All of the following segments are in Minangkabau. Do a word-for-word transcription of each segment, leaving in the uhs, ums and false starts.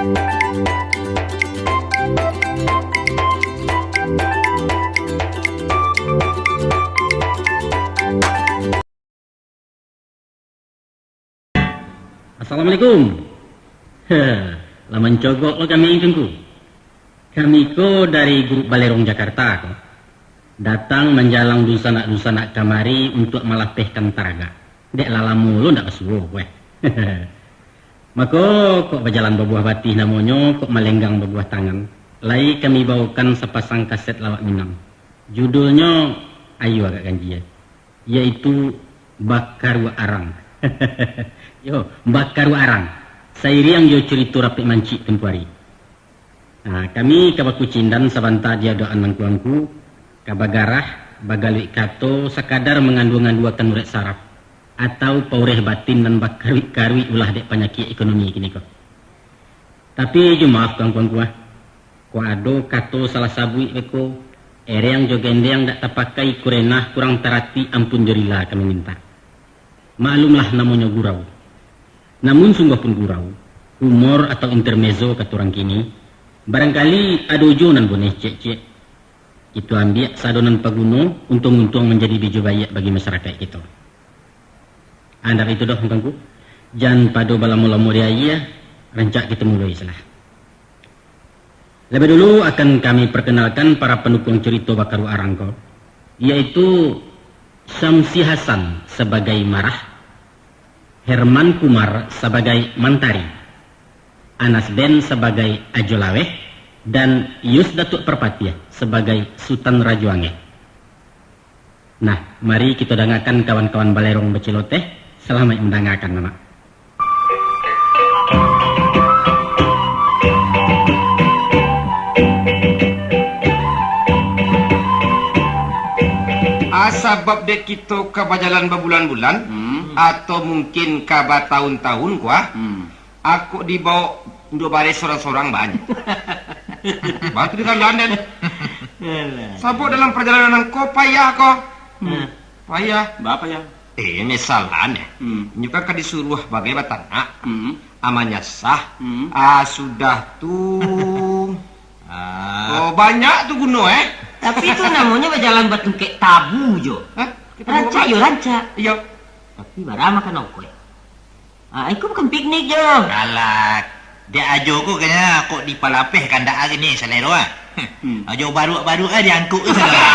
Assalamualaikum. Heh, lah mancogok lo kami, Tuanku. Kami ko dari Grup Balerong Jakarta ko, datang manjalang dunsanak-dunsanak kamari untuak malapehkan taragak. Dek lah lamo lo ndak basuo, weh. Mako, kok bajalan babuah batih namonyo, kok malenggang babuah tangan. Lai kami bawokan sapasang kaset lawak Minang. Judulnyo, ayo agak ganjia, yaitu Bakaruak Arang. Yo, Bakaruak Arang. Sairiang jo curito Rapek Mancik tempo ari. Nah, kami ka bakucindan sabanta di adokan angku-angku, ka bagarah, bagaluik kato, sakadar mangandua-nganduakan urek saraf, atau paureh batin nan bakaruik-karuik ulah dek panyakik ekonomi kini ko. Tapi jo maaf, angku-angku ah, kok ado kato salah sabuik beko, ereng jo gendeng dak tapakai, kurenah kurang taratik, ampun jo rila kami mintak. Maklumlah namonyo gurau. Namun sungguah pun gurau, humor atau intermezzo kato urang kini, barangkali ado juo nan boneh ciek-ciek. Itu ambiak sado nan paguno, untuang-untuang manjadi bijo baiak bagi masarakaik kito. Andap itu doh, angku-angku. Jan pado balamo-lamo di aia, rancak kito muloi salah. Labiah dulu akan kami perkenalkan para pandukuang curito Bakaruak Arang ko, yaitu Syamsi Hasan sabagai Marah, Herman Kumar sabagai Mantari, Anas Ben sabagai Ajo Laweh, dan Yus Datuak Parpatiah sabagai Sutan Rajo Angeh. Nah, mari kito dangakan kawan-kawan balerong baciloteh. Salamaik mandangakan, Mamak. Ah, sabab dek kito ka bajalan babulan-bulan, Hmm. atau mungkin ka batahun-tahun, kuah. Hmm. Aku dibawa duduk baris sorang-sorang banyak. Baru tu dikalan den. Alah. Sabab dalam perjalanan ko payah ko. Hmm. Payah. Bapa ya? Eh, misalnya, Hmm. nyo kan ka disuruah bagai batanak. Hmm. Amanya sah. Hmm. Ah, sudah tu. Ah. Oh, banyak tu guno, eh? Tapi tu namonyo bajalan batungkek tabu jo. Hah? Rancak yo, rancak. Iyo. Tapi bara makan ongkoh. Ah, iko bukan piknik jo. Alah, dek Ajo ko kena kok dipalapeh kandak ari ni salero ah. Hmm. Ajo baruak-baruak ah diangkuk tu salah.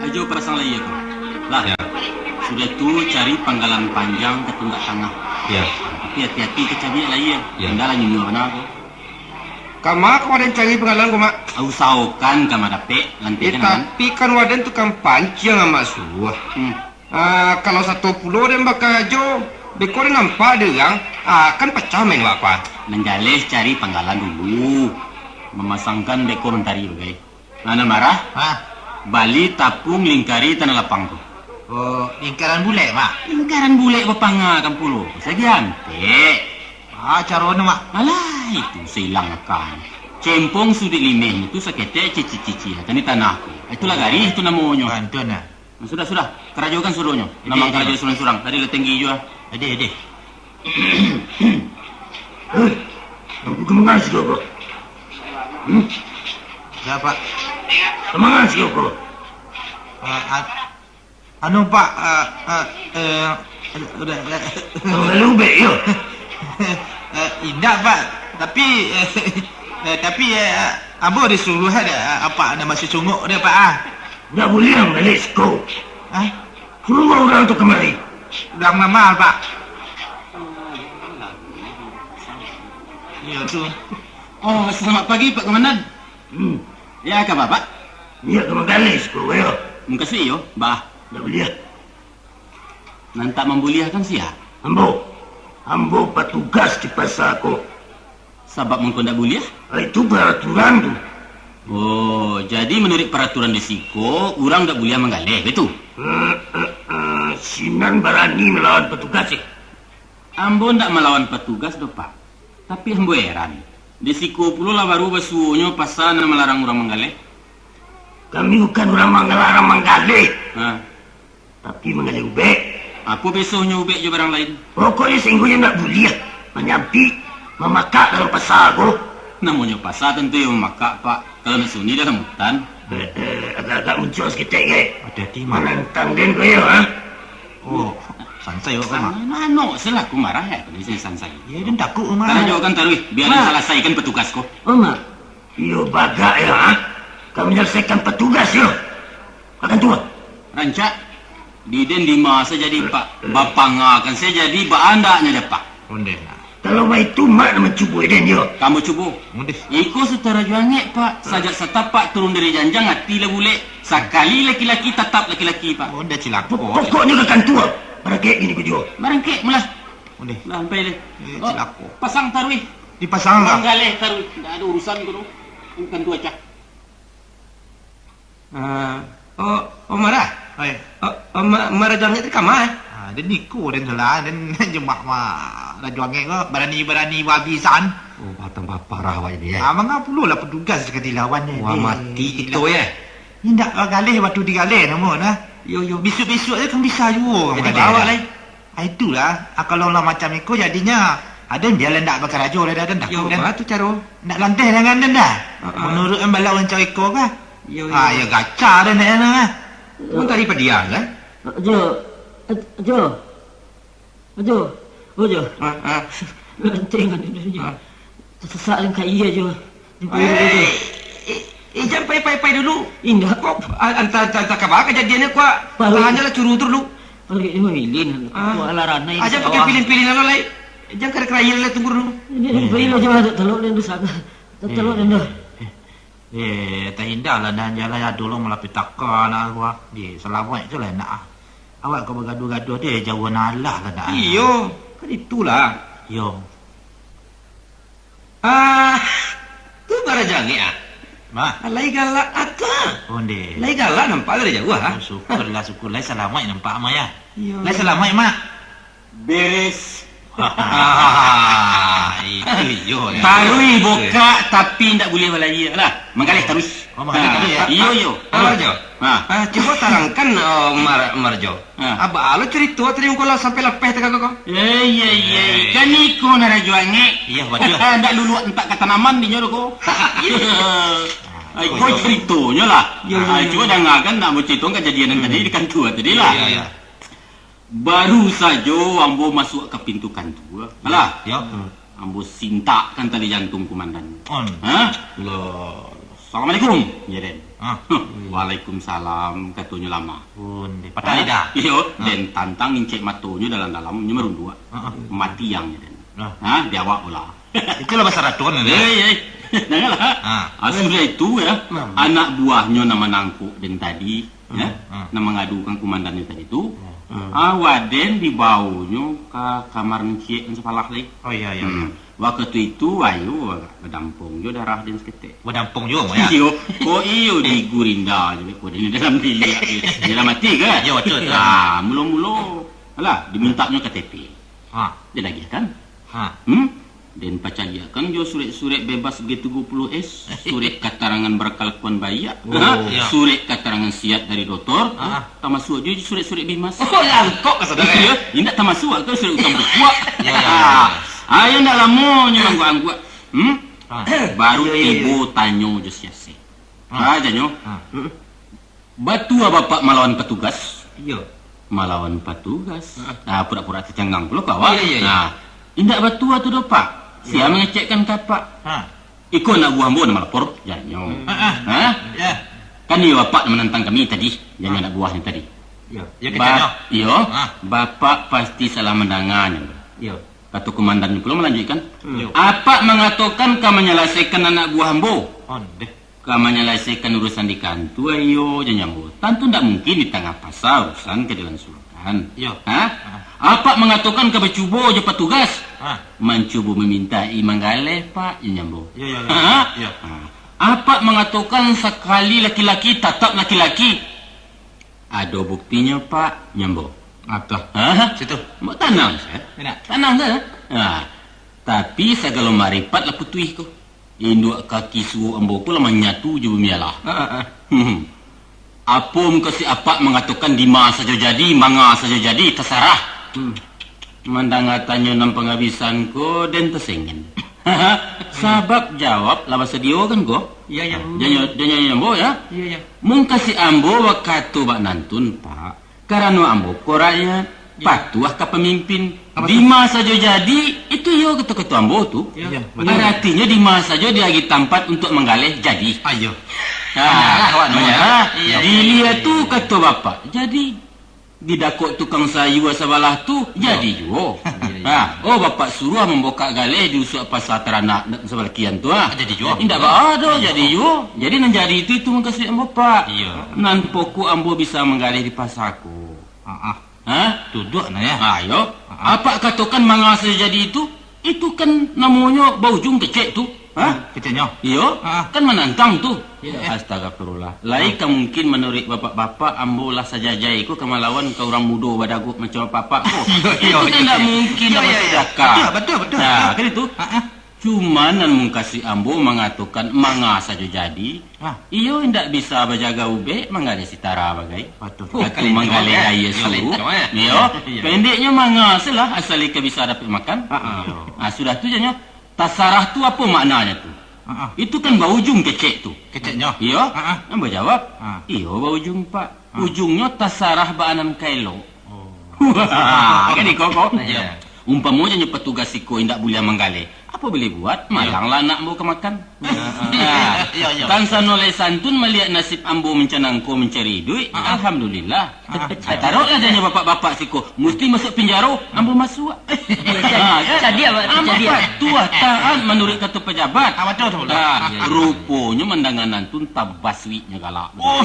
Ajo pasang lai ko. Lah. Ya. Sudah tu cari panggalan panjang ka tunggak tangah. Ya. Tapi hati-hati ka cabiak lai ya. Ya. Indak lah nyunyua bana ko. Kama ko waden cari panggalan ko, Mak? Usahokan kama dapek, lantikan. Eh, tapi kan waden tukang panciang, Mak Suah. Hmm. Ah, kalau sato pulo den bakarajo, beko den nampak dek urang, ah, kan pacah main wak ko ah. Nan jaleh cari panggalan dulu. Mamasangkan beko mantari bagai. Nah, nan marah? Hah? Bali tapung lingkari tanah lapang tu. Oh, lingkaran bulek, Mak? Lingkaran bulek bapanga kan pulo. Sagian, Tek. Ah, caro anu, Mak? Alah, itu sailang akan. Cempong suduik limeh itu saketek cici-cici akan di tanah tu. Itulah garih tu namonyo. Bantuan, nah. Nah, sudah, sudah. Karajokan suruhnyo. Ide, Namang ide. Karajo surang-surang. Tadi lah tinggi jua. Ide, ide. Eh, aku kemangan siko ko. Hmm? Siapa? Kemangan siko ko. Ah, ah, anu, Pak, ah, ah, eh, udah, udah. Kemangan lubek, yo? Eh, indak, Pak. Tapi, eh, eh, tapi, eh, ambo disuruah ada, apa nama si Sungok dia, Pak, ah. Ndak buliah manggaleh siko. Hah? Suruah urang tu kamari. Urang mamal, Pak. Iyo tu. Oh, selamat pagi, Pak Komandan. Hmm. Ya, ka ma, Pak? Iyo, ka manggaleh siko, yo. Mukasuik iyo, Bah. Ndak buliah. Nan tak mambuliahkan sia? Ambo. Ambo patugas di pasa ko. Sabab mangko ndak buliah? Ah, itu paraturan tu. Oh, jadi manuruik paraturan di siko, urang ndak buliah manggaleh, baitu? Eh, eh, eh, sinan barani malawan patugas, eh? Ambo ndak malawan patugas doh, Pak. Tapi ambo heran. Di siko pulo lah baru basuonyo pasa nan malarang urang manggaleh. Kami bukan urang manggalarang manggaleh. Ha. Tapi manggaleh ubek. Apo besohnyo ubek jo barang lain? Pokoknyo sainggonyo ndak buliah manyampik, mamakak dalam pasa ko. Namonyo pasa tantu iyo mamakak, Pak. Kalau nak sunyi dalam hutan. Eh, eh, agak-agak muncuang saketek, Gek. Hati-hati, Mak. Manantang den ko yo, ha? Oh, sansai awak, Mak. Sangai, manok selaku marah, eh, kondisi sansai. Iyo, den takuik, Mak. Tarajokan taruih, bia den salasaikan patugas ko. Oh, Mak. Iyo bagak yo, ha? Ka manyalasaikan patugas yo. Akan tuo. Rancak. Di den dima sajo jadi, Pak. Bapangakan sajo jadi, baandaknyo dapek. Ondeh, nah. Kalau baitu, Mak nan mancubo den yo. Ambo cubo. Ondeh. Iko Sutan Rajo Angek, Pak. Sajak satapak turun dari janjang, ati lah bulek. Sakali laki-laki, tatap laki-laki, Pak. Ondeh, cilako. Po-, pokoknyo ka kantua. Barangkek kini ko juo. Barangkek mulah. Ondeh. Lah, sampai deh. Eh, oh, cilako. Pasang taruih. Dipasang lah. Manggaleh taruih. Ndak ado urusan ko tu. Bukan tu acah. Ah, oh, oh, marah? Oi. Oh, oh, ma-, marah Rajo Angek tu kama, eh? Ah, den iko den salah, den jemak ma-, Rajo Angek ko barani-barani babi san. Oh, batang baparah awak ini, eh? Ah, manga pulo lah patugas ka dilawan ni. Wah, mati kito, eh. Indak bagaleh batu digaleh namo nah. Yo, yo. Bisuak-bisuak je kan bisa juo. Jadi, bawa lai. Ah, itulah, ah, kalau lah macam iko jadinyo, aden bialah ndak bakarajo lah, aden takuik. Yo, kan? Baa tu caro? Ndak lanteh tangan den dah. Ha, ha. Manuruik an bala urang caro iko kah? Yo, yo. Ah, yo gaca den nak, nak, ah. Cuma tadi padiam, kan? Jo. Jo. Jo. Oh, Jo. Ha, ha. Lanteh tangan den, Jo. Ha. Tasasak den ka aia, Jo. Eh, eh, eh, jan pai-pai-pai dulu. Indak. Kok, a-, antah, antah, antah kaba kajadiannyo, kok. Paruik. Tahan lah curu tu dulu. Paruik ni mamilin. Ah. Kok alah ranai. Aja pakai pilin-pilin lah, lai. Jan kada karail lah, tunggu dulu. Ini, ini, pai lah, Jo, tak telok dan dosa. Tak telok dan dah. Eh, eh, tak indah lah, dan jalan ado lo malah petaka nak gua. Ye, salamaik tu lah nak. Awak kok bagaduh-gaduh deh, jauah alah lah nak. Iyo, kan itulah. Iyo. Ah, tu Baraja Angek, ah. Mah. Lai galak aka. Onde. Lai galak nampak dari jauah, ah. Oh, syukurlah, syukur. Lai salamaik nampak, Mak, ya? Iyo. Lai salamaik, Mak? Beres. Ah, itu iyo, ya. Taruih bukak, tapi ndak buliah balayia lah. Manggaleh taruih. Oh, manggaleh taruih, ya? Iyo, iyo. Ah, Baraja. Ah. Ah, cubo tarangkan, oh, Mar-, Marjo. Ha. Aba lo carito tadi ko lah sampai lapeh tagak ko. Eh, iya, iya. Eh. Kan iko nan Rajo Angek. Iya, batua. Ndak luluak entak ka tanaman dinyo ko. Ai, ko caritonyo lah. Iya, iya, iya. Cubo dangakan nak bacarito kajadian nan tadi di kantua tadi lah. Iya, iya. Baru sajo ambo masuak ka pintu kantua. Alah. Iya. Ambo sintakkan tali jantung kumandan. On. Ha? Lo, "Assalamualaikum," jar den. Ah. "Huh, waalaikumsalam," katonyo lamo. Pun, di patah lidah. Iyo, den tantang incek matonyo dalam-dalam, nyo marunduak. Ah, ah. Mati ang, jar den. Ah. Ha, di awak pula. Itulah bahasa Raton, ya. Eh, eh. Janganlah. Ah. Ah, sudah itu, ya, anak buahnyo nan manangkok den tadi, ya, nan mangadukan kumandannyo tadi tu, awak den dibaonyo ka kamar nan ciek nan sapalah lai. Oh, iya, iya, iya. Wakatu itu, ayo, badampong jo darah den saketek. Badampong juo, Mak, ya? Iyo. Oh, iyo, di gurinda jo, ko den dalam biliak, dalam ati, kan? Iyo, betul, betul. Ah, mulo-mulo, alah, dimintaknyo K T P. Ha. Den agiahkan. Ha. Hmm? Den pacaliakkan jo surek-surek bebas G tiga puluh S, surek katarangan barakalakuan baiak, oh, ha? Iya. Surek katarangan siat dari dotor, ha? Tamasuak juo surek-surek bimas. Oh, langkok ka saudara. Iyo, indak tamasuak ka surek utang bukuak. Iya, iya, iya. Ah, ayo ndak lamo nyo angguak-angguak. Hmm? Ha. Baru tibo tanyo jo siasek. Ha. Ha, janyo. Ha. Batua bapak malawan patugas? Iyo. Malawan patugas? Ha. Ah, pura-pura tacanggang pulo ka awak. Iyo, iyo, iyo. Nah, indak batua tu doh, Pak. Sia mangecekkan ka apak. Ha. Iko anak buah ambo nan malapor, janyo. Hmm. Ha, ha. Ha? Yo. Kan iyo apak nan manantang kami tadi, janyo anak buahnyo tadi. Iyo. Iyo, ba-, iyo, ha, bapak pasti salah mandanga nyo. Iyo. Kato kumandannyo pulo malanjuikkan. Hmm. Iyo. Apak mangatokan ka manyalasaikan anak buah ambo. Ondeh. Ka manyalasaikan urusan di kantua, iyo, janyo ambo. Tantu ndak mungkin di tangah pasa urusan ka dilangsungkan. Iyo. Ha? Ha. Apak mangatokan ka bacubo jo patugas. Ha. Mancubo mamintai manggaleh, Pak, janyo ambo. Iyo, iyo, iyo. Ha? Iyo. Ha. Apak mangatokan sakali laki-laki tatap laki-laki. Ado buktinyo, Pak, janyo ambo. Atah. Hah? Situ. Tanang sajo. Tanang sajo. Nah, tapi sagalo maripat lah putuih ko. Induak kaki suok ambo ko lah manyatu jo bumi alah. Ah, ah, ah. Hmm. Apo mukasuik apak mangatokan dima sajo jadi, manga sajo jadi, tasarah? Hmm. Mandanga tanyo nan pangabisan ko, den tasengen. Sabab jawab lah basadio kan ko? Iyo, iyo. Janyo, janyo ambo, yo? Iyo, iyo. Mukasuik ambo bakato bak nantun, Pak. Karano ambo ko rakyat, patuah ka pamimpin. Dima sajo jadi, itu iyo kato-kato ambo tu. Iyo, batua. Aratinyo dima sajo diagiah tampat untuak manggaleh jadi. Ah, iyo. Nah, manyarah, Wan, manyarah. Iyo. Dilia tu kato bapak, jadi. Didakok tukang sayua sabalah tu, jadi juo. Iyo, iyo. Nah, oh, bapak suruah mambukak galeh di usuak pasa taranak sabalah kian tu, ah. Jadi juo. Indak baa doh, jadi juo. Jadi nan jadi itu, itu mukasuik ambo, Pak. Iyo. Nan pokok ambo bisa manggaleh di pasa ko. Ah, ah. Hah? Duduak nah, yo. Ah, iyo. Ah, ah. Apak katokan manga sajo jadi itu, itu kan namonyo baujung kecek tu. Hah? Hmm, keceknyo. Iyo, ah, ah. Kan manantang tu. Iyo. Astagfirullah. Lai ka mungkin manuruik bapak-bapak, ambo lah sajajai ko ka malawan ka urang mudo badagok macam apak-apak ko. Iyo, iyo, iyo. Itu kan indak mungkin. Iyo, iyo, iyo. Batua, batua, batua. Nah, kan itu. Ah, ah. Cuma nan mukasuik ambo mangatokan manga sajo jadi, ah, iyo indak bisa bajaga ubek manggaleh sitara bagai. Batua. Atau manggaleh aia suruah. Iyo. Iyo. Pendeknyo manga se lah, asal ika bisa dapek makan. Ah, ah. Iyo. Ah, sudah tu janyo, tasarah tu apo maknanyo tu? Ah, ah. Itu kan baujung kecek tu. Keceknyo. Iyo. Ah, ah. Ambo jawab, ah, iyo baujung, Pak. Ah. Ujungnyo tasarah baa nan ka elok. Oh. Wah, kan iko ko? Iyo. Umpamo janyo patugas iko indak buliah manggaleh, apo buliah buat, iyo, malang lah anak ambo ka makan. Iyo. Nah, iyo, iyo. Kan sano lai santun maliek nasib ambo mancana ko mancari iduik, ah, ah, alhamdulillah. Ah, ah. Taruihlah janyo bapak-bapak siko, musti masuak pinjaro, ambo masuak. Ah, kan? Cadiak, Pak, ambo cadiak. Patuah, taat manuruik kato pajabat. Ah, batua tu, batua. Ah, iyo, iyo. Ruponyo mandanga nantun tabasuik. Nyo galak. Oh.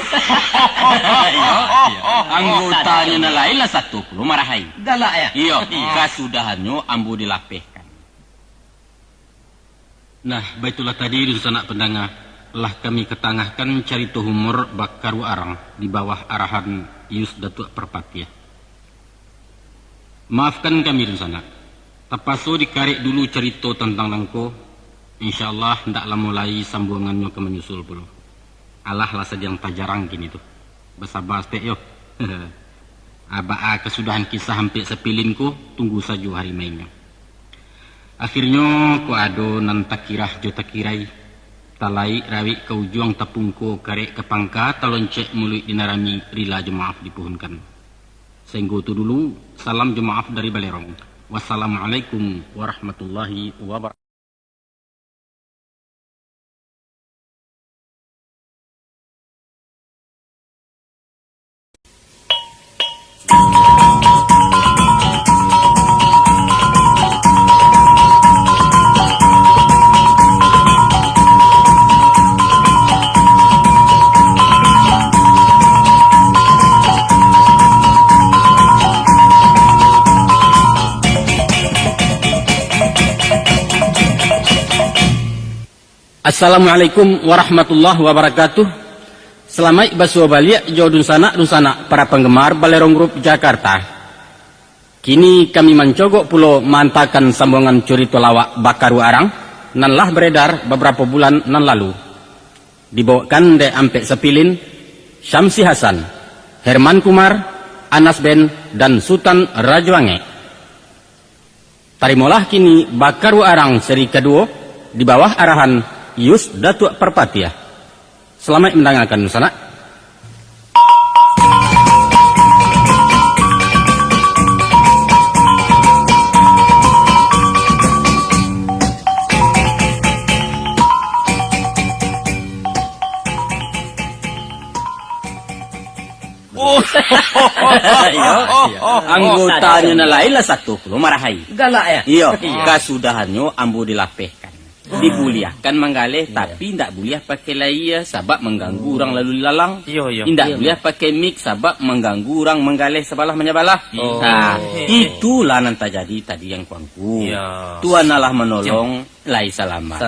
Iyo, iyo. Anggotanyo nan lain lah satu pulo marahai. Galak, yo? Iyo, iyo. Kasudahannyo ambo dilapehkan. Nah, baitulah tadi, dunsanak pandanga, lah kami katangahkan carito humor Bakaru Arang di bawah arahan Yus Datuak Parpatiah. Maafkan kami, dunsanak. Tapaso dikarek dulu carito tantang nangko. Insya Allah, ndak lamo lai sambuangannyo ka manyusul pulo. Alah lah sadiang tajarang kini tu. Basaba saketek yo. Baa kasudahan kisah Ampek Sapilin ko, tunggu sajo hari mainnyo. Akhirnyo, kok ado nan takirah jo takirai, talaik rawik ka ujuang, tapungko karek ka pangka, taloncek muluik di nan rami, rila jo maaf dipuhunkan. Sainggo tu dulu, salam jo maaf dari Balerong. Wassalamualaikum warahmatullahi wabarakatuh. Assalamualaikum warahmatullahi wabarakatuh. Salamaik basuo baliak jo dunsanak-dunsanak para panggemar Balerong Group Jakarta. Kini kami mancogok pulo maantakan sambuangan curito lawak Bakaru Arang nan lah baredar babarapo bulan nan lalu. Dibawakan dek Ampek Sapilin, Syamsi Hasan, Herman Kumar, Anas Ben, dan Sutan Rajo Angek. Tarimolah kini Bakaru Arang seri kaduo di bawah arahan Yus Datuak Parpatiah. Salamaik mandangakan, dunsanak. Oh. Iyo, iyo. Anggotanyo nan lain lah satu pulo marahai. Galak, yo? Iyo, iyo. Kasudahannyo ambo dilapehkan. Dibuliahkan manggaleh, tapi indak buliah pakai layar sabab mangganggu urang lalu lalang. Iyo, iyo. Indak buliah pakai mik sabab mangganggu urang manggaleh sabalah manyabalah. Nah, itulah nan tajadi tadi, Angku-angku. Tuhan Allah manolong, lai salamat.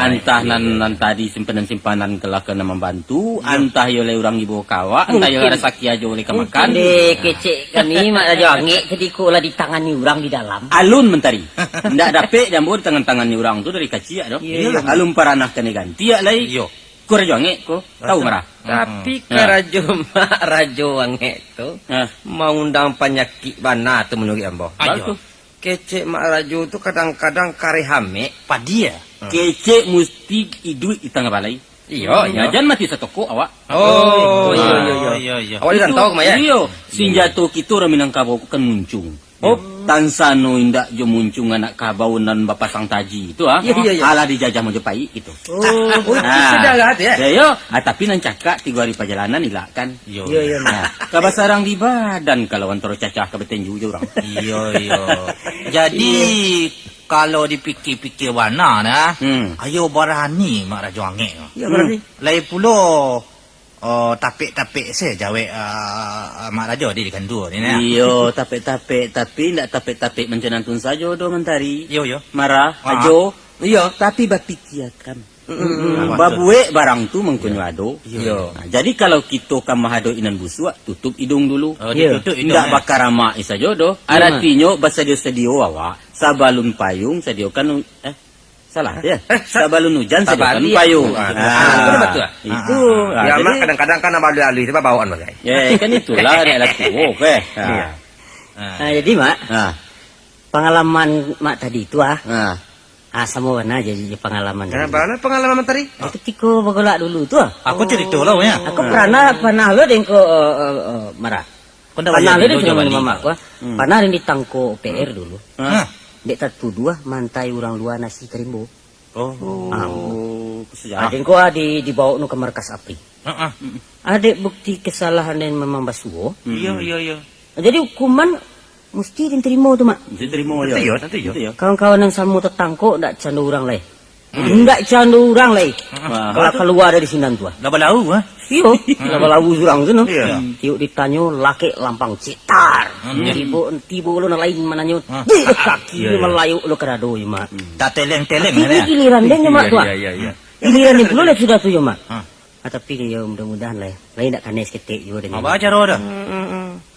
Antah nan, nan tadi simpanan-simpanan kalah ka nan mambantu, antah iyo lai urang ibo ka awak, antah iyo rasaki ajo lai ka makan. Deh, kecek kami, Mak Rajo Angek tadi ko lah ditangani urang di dalam. Alun, Mantari. Indak dapek di ambo ditangan-tangani urang tu dari kaciak tu. Iyolah. Alun paranah kanai gantiak lai. Iyo. Ko Rajo Angek ko, tahu marah. Tapi karajo Mak Rajo Angek tu maundang panyakik bana tu manuruik ambo. Ayo. Kecek Mak Rajo tu kadang-kadang kareh amek. Padia. Kecek musti iduik di tangah balai. Iyo, iyo. Jan mati satokok awak. Oh, iyo, iyo, iyo. Awak di rantau kama, yo? Iyo, sinjato kito urang Minangkabau ko kan muncuang. Oh. Tansano indak jo muncuang anak kabau nan bapasang taji tu, ah. Iyo, iyo, iyo. Alah dijajah Majapahit gitu. Oh, itu saudara tu, yo? Yo, yo. Ah, tapi nan cakak tigo hari pajalanan ilak kan. Iyo, iyo. Nah, ka basarang di badan kalau antaro cacah ka batenju jo urang. Iyo, iyo. Jadi, kalau dipikia-pikia bana nah, ayo barani Mak Rajo Angek. Iyo, barani. Lai pulo Oh, tapek-tapek se jawek, ah, Mak Rajo di, di kantua ni, nah. Iyo, tapek-tapek, tapi indak tapek-tapek mancam nantun sajo doh, Mantari. Iyo, iyo. Marah, ajo. Iyo. Tapi bapikiakan. Babuek barang tu mangkonyo ado. Iyo. Nah, jadi kalau kito ka mahado inan busuak, tutup iduang dulu. Oh, ditutup iduang, indak bakaramak sajo doh. Aratinyo, basadio-sadio awak, sabalun payung, sadiokan, eh, Salah, yo? Sabalun ujan, sadiokan payung. Ah, itu. Ah, jadi kadang-kadang kan abah alui-alui tu bawa-bawaan bagai. Yo, kan itulah, dek laku, oke. Ah. Ah, jadi, Mak, pangalaman Mak tadi tu, ah. Ah, samo bana jadi pangalaman tadi. Bana pangalaman tadi? Ketiko bagolak dulu tu, ah. Aku cerita lah, yo. Aku pernah, pernah lo dengko, eh, eh, eh, marah. Pernah lo dengko mamak aku, ah. Pernah ditangko P R dulu. Dek tatuduah mantai urang lua nasi ka rimbo. Oh, sejarah. Adek ko, ah, di, dibawa no ka markas APRI. Adek bukti kesalahan den memang basuo. Iyo, iyo, iyo. Jadi hukuman musti den terimo tu, Mak. Musti terimo, yo. Tentu yo, tentu yo. Kawan-kawan nan samo tatangkok ndak cando urang lai. Ndak cando urang lai. Kalau kalua dari sinan tu, ah. Lah balau, ah. Iyo, lah balau surang tu, no. Iyo. Tiok ditanyo, lakek lampang cetar. Tibo, tibo lo nan lain mananyo, deh, kaki ni malayok lo ka dado, yo, Mak. Tateleng-teleng. Tapi ni giliran den, yo, Mak, tu, ah. Giliran ni pulo lah sudah tu, yo, Mak. Ah, tapi yo, mudah-mudahan lah, lain dak kanai saketek juo den. Apa caro dah?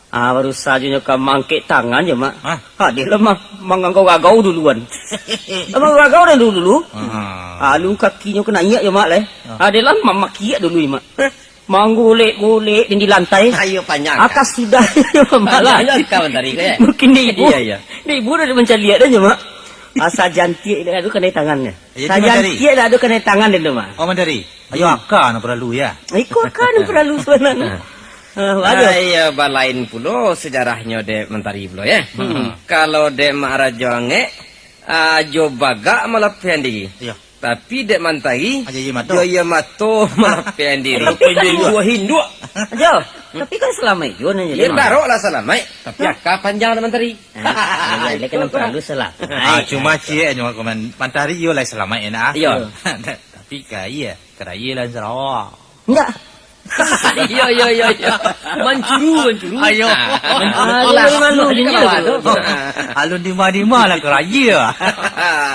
Ah, baru sajo nyo ka maangkek tangan jo, Mak. Hah? Adek lah ma-, manggagau-gagau duluan. Lah manggagau den dulu-dulu. Ah. Lalu kakinyo ka naiak jo, Mak, lai. Ah. Adek lah mamakiak dulu, Mak. Manggulek-gulek di, di lantai. Ayo, panjang. Akas sudah malah. Panjang ka Mantari ko, yo? Mungkin di ibu. Iyo, iyo. Di ibu dah mancaliak dah jo, Mak. Asa jantiak dah tu kanai tangan nyo. Iyo, tu Mantari. Sajantiak dah tu kanai tangan den tu, Mak. Oh, Mantari. Ayo, aka nan paralu, yo. Iko aka nan paralu sabananyo. Ah, bagus. Ah, iyo, balain pulo sejarahnyo dek Mantari pulo, yo. Hmm. Kalau dek Mak Rajo Angek, ah, jo bagak malapehan diri. Iyo. Tapi dek Mantari, aja iyo mato. Jo iyo mato malapehan diri. Malapehan diri. Buah induak. Ajo, tapi kan salamaik juo nan jadi. Yo, taroklah salamaik, tapi aka panjang dek Mantari. Ah, iyo, iyo, kan paralu salah. Ah, cuma ciek nyo, Mantari iyo lah salamaik, enak, ah. Iyo. Tapi ka iyo, karaya lah Sarawak. Indak. Iyo, iyo, iyo, iyo. Mancuru, mancuru. Ayo. Ah, mancuru. Alun di malu, alun di malu lah karaya.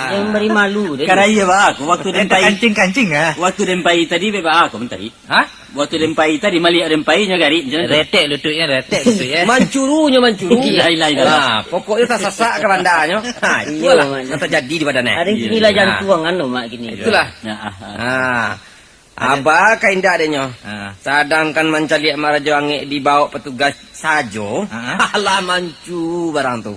Jan bari malu deh. Karaya baa ko waktu den pai. Kancing-kancing, ah. Waktu den pai tadi, baa ko Mantari. Hah? Waktu den pai tadi, maliek den pai nyo gari, macam tu. Retek lutuiknyo, retek lutuiknyo. Mancurunyo mancuru. Lain, lain, lain. Ah, pokoknyo tasasak ka bandanyo. Ha, itulah nan tajadi di badan, eh. Ado kini lah jantuang anu, Mak, kini. Itulah. Ah. Aba ka indak dek nyo. Ah. Sadangkan mancaliak Mak Rajo Angek dibawok patugas sajo, alah mancuru barang tu.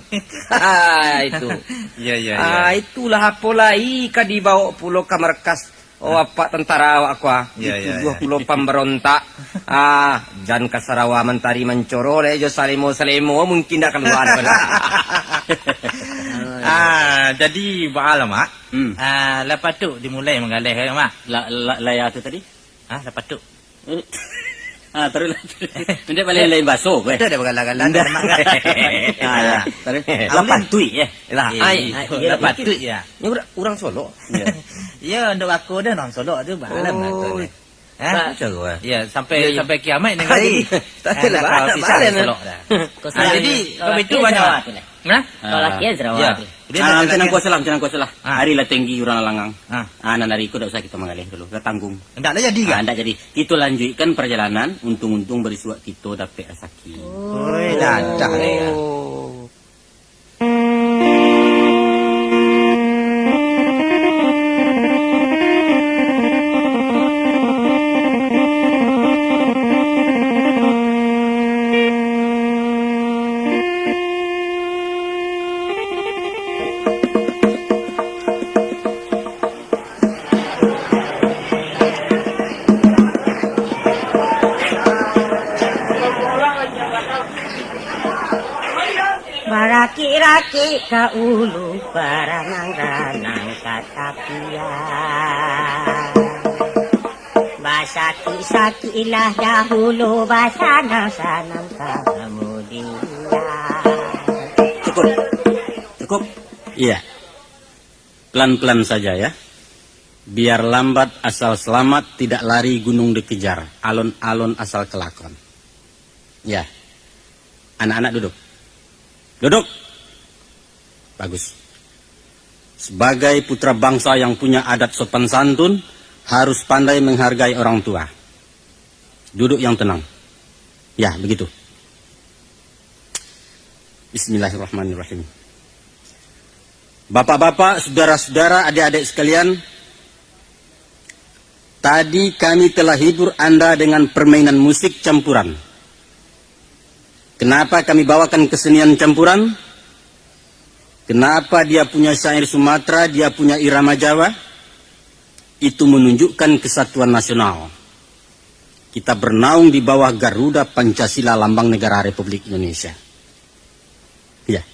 Ha, itu. Iyo, iyo, iyo. Ah, itulah apo lai ka dibawok pulo ka markas. Oh, apak tantara awak ko, ah. Iyo, iyo, iyo. Dituduah pulo pambarontak. Ah, jan ka sarawa Mantari mancoro lai jo salemo-salemo, mungkin dak kalua dek pada. Ah, jadi baa lah, Mak? Hmm. Ah, lah patuik dimulai manggaleh, Mak? La, la, laya tu tadi? Ah, lah patuik. Hmm. Ah, taruih lah. Nanti baliak lain baso, weh. Itu ada bagala-gala, Ndak. ada mak-, Ah, ya. Taruih. Ah, Lah boleh. patuik, ya. Lah, Eh, ai, ai, lah patuik, ya. Ini urang, urang Solok. Ya. Ya, untuk aku dah urang Solok tu, balam lah tu, Oh. eh. Eh? Tak. Macam tu, eh. Ya, sampai, Ya, ya. sampai kiamat ni Ah, kali. jadi, tak Eh, adalah dah balam, kalau pisah balam. Solok dah. Kau Ah, salah jadi, ni. kalau Kalau itu dia banyak. Sarawak tu lah. Nah? Kalau Ah. laki Sarawak Ya. tu. Dia Ah, dah macam laki. nang kuaso lah, macam nang kuaso lah. Ah. Ari lah tinggi urang langang. Ah. Ah, nan ari ko dak usah kita manggaleh dulu. Dah tanggung. Ndak lah jadi Ah, kan? ndak jadi. Kita lanjutkan perjalanan, untung-untung barisuak kita dapek rasaki. Oi, dah, dah, dah. Oh. Barakik-rakik ka ulu, baranang-ranang ka tapian. Basakik-sakiklah dahulu, basanang-sanang ka kamudian. Cukup. Cukup. Iya. Pelan-pelan saja, ya. Biar lambat asal selamat, tidak lari gunung dikejar, alon-alon asal kelakon. Ya. Anak-anak duduk. Duduk. Bagus. Sebagai putra bangsa yang punya adat sopan santun, harus pandai menghargai orang tua. Duduk yang tenang. Ya, begitu. Bismillahirrahmanirrahim. Bapak-bapak, saudara-saudara, adik-adik sekalian, tadi kami telah hibur Anda dengan permainan musik campuran. Kenapa kami bawakan kesenian campuran? Kenapa dia punya syair Sumatera, dia punya irama Jawa? Itu menunjukkan kesatuan nasional. Kita bernaung di bawah Garuda Pancasila, lambang negara Republik Indonesia. Ya.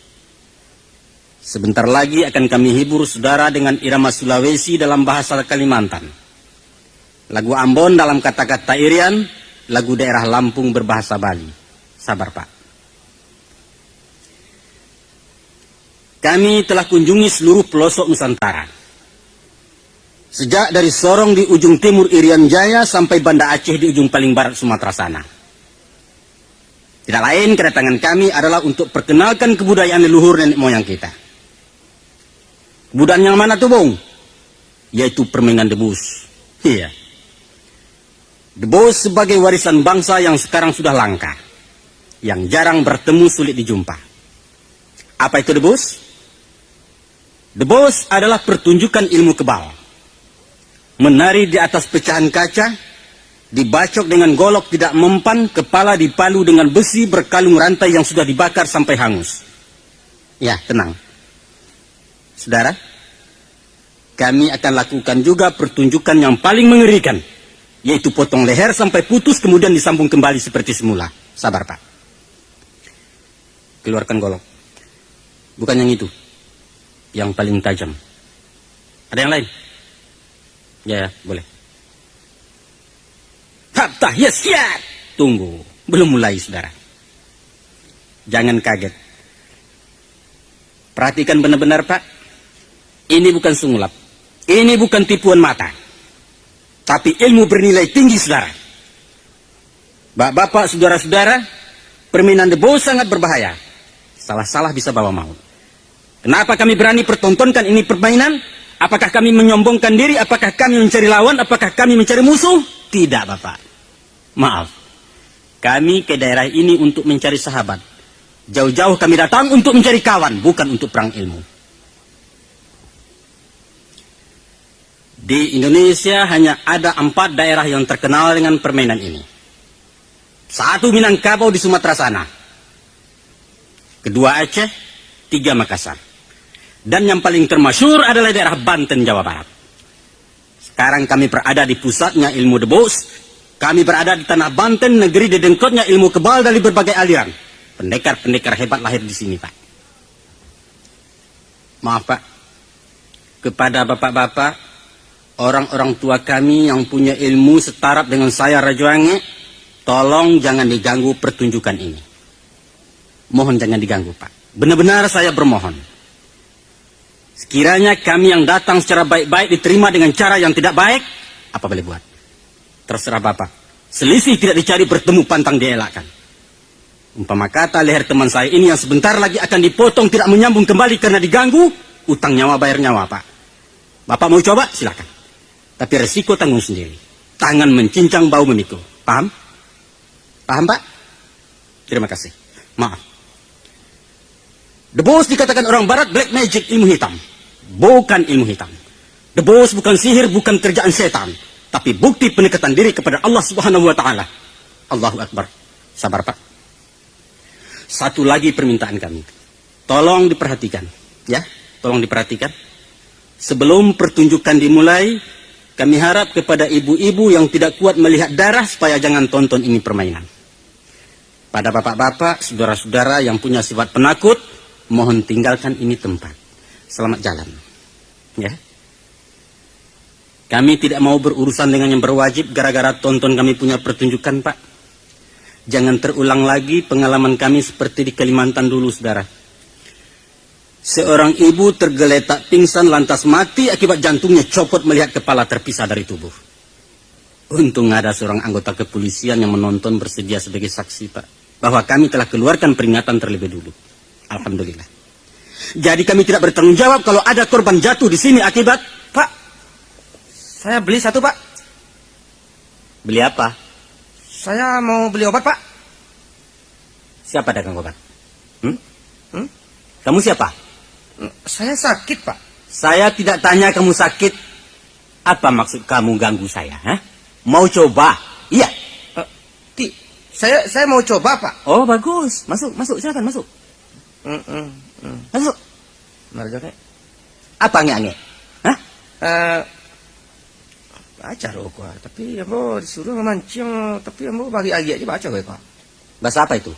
Sebentar lagi akan kami hibur saudara dengan irama Sulawesi dalam bahasa Kalimantan. Lagu Ambon dalam kata-kata Irian, lagu daerah Lampung berbahasa Bali. Sabar, Pak. Kami telah kunjungi seluruh pelosok Nusantara. Sejak dari Sorong di ujung timur Irian Jaya sampai Banda Aceh di ujung paling barat Sumatera sana. Tidak lain, kedatangan kami adalah untuk perkenalkan kebudayaan leluhur nenek moyang kita. Kebudayaan yang mana tu, Bung? Yaitu permainan debus. Iya. Debus sebagai warisan bangsa yang sekarang sudah langka, yang jarang bertemu, sulit dijumpa. Apa itu debus? Debus adalah pertunjukan ilmu kebal. Menari di atas pecahan kaca, dibacok dengan golok tidak mempan, kepala dipalu dengan besi berkalung rantai yang sudah dibakar sampai hangus. Ya, tenang. Saudara, kami akan lakukan juga pertunjukan yang paling mengerikan, yaitu potong leher sampai putus, kemudian disambung kembali seperti semula. Sabar, Pak. Keluarkan golok. Bukan yang itu. Yang paling tajam. Ada yang lain? Ya, ya, boleh. Hap, tah, yes, siap. Tunggu. Belum mulai, saudara. Jangan kaget. Perhatikan benar-benar, Pak. Ini bukan sungulap. Ini bukan tipuan mata. Tapi ilmu bernilai tinggi, saudara. Bapak-bapak, saudara-saudara, permainan debus sangat berbahaya. Salah-salah bisa bawa maut. Kenapa kami berani pertontonkan ini permainan? Apakah kami menyombongkan diri? Apakah kami mencari lawan? Apakah kami mencari musuh? Tidak, Bapak. Maaf. Kami ke daerah ini untuk mencari sahabat. Jauh-jauh kami datang untuk mencari kawan, bukan untuk perang ilmu. Di Indonesia hanya ada empat daerah yang terkenal dengan permainan ini. Satu Minangkabau di Sumatera sana. Kedua Aceh, tiga Makassar. Dan yang paling termasyhur adalah daerah Banten, Jawa Barat. Sekarang kami berada di pusatnya ilmu debus. Kami berada di tanah Banten, negeri didengkotnya ilmu kebal dari berbagai aliran. Pendekar-pendekar hebat lahir di sini, Pak. Maaf, Pak. Kepada bapak-bapak, orang-orang tua kami yang punya ilmu setaraf dengan saya, Rajo Angek, Tolong jangan diganggu pertunjukan ini. Mohon jangan diganggu, Pak. Benar-benar saya bermohon. Sekiranya kami yang datang secara baik-baik diterima dengan cara yang tidak baik, apa boleh buat? Terserah Bapak. Selisih tidak dicari, bertemu pantang dielakkan. Umpama kata leher teman saya ini yang sebentar lagi akan dipotong tidak menyambung kembali karena diganggu, utang nyawa bayar nyawa, Pak. Bapak mau coba? Silakan. Tapi resiko tanggung sendiri. Tangan mencincang, bau memikul. Paham? Paham, Pak? Terima kasih. Maaf. The Boss dikatakan orang barat black magic, ilmu hitam. Bukan ilmu hitam. The Boss bukan sihir, bukan kerjaan setan. Tapi bukti pendekatan diri kepada Allah Subhanahu wa Ta'ala. Allahu Akbar. Sabar, Pak. Satu lagi permintaan kami. Tolong diperhatikan. Ya, tolong diperhatikan. Sebelum pertunjukan dimulai, kami harap kepada ibu-ibu yang tidak kuat melihat darah supaya jangan tonton ini permainan. Pada bapak-bapak, saudara-saudara yang punya sifat penakut, mohon tinggalkan ini tempat. Selamat jalan. Ya. Kami tidak mau berurusan dengan yang berwajib gara-gara tonton kami punya pertunjukan, Pak. Jangan terulang lagi pengalaman kami seperti di Kalimantan dulu, Saudara. Seorang ibu tergeletak pingsan lantas mati akibat jantungnya copot melihat kepala terpisah dari tubuh. Untung ada seorang anggota kepolisian yang menonton bersedia sebagai saksi, Pak, bahwa kami telah keluarkan peringatan terlebih dulu. Alhamdulillah. Jadi kami tidak bertanggung jawab kalau ada korban jatuh di sini akibat... Pak, saya beli satu, Pak. Beli apa? Saya mau beli obat, Pak. Siapa dagang obat? Hmm? Hmm? Kamu siapa? Saya sakit, Pak. Saya tidak tanya kamu sakit. Apa maksud kamu ganggu saya, ha? Mau coba? Iya. Eh, ti, saya, saya mau coba, Pak. Oh, bagus. Masuk, masuk, silakan masuk. Hmm, hmm, hmm. Masuk. Mari, Jok, eh. Apa angek-angek? Hah? Eh, baca doh, Pak. Tapi ambo disuruh mamanciang, tapi ambo bagi agiak je baca, Pak. Bahasa apa itu?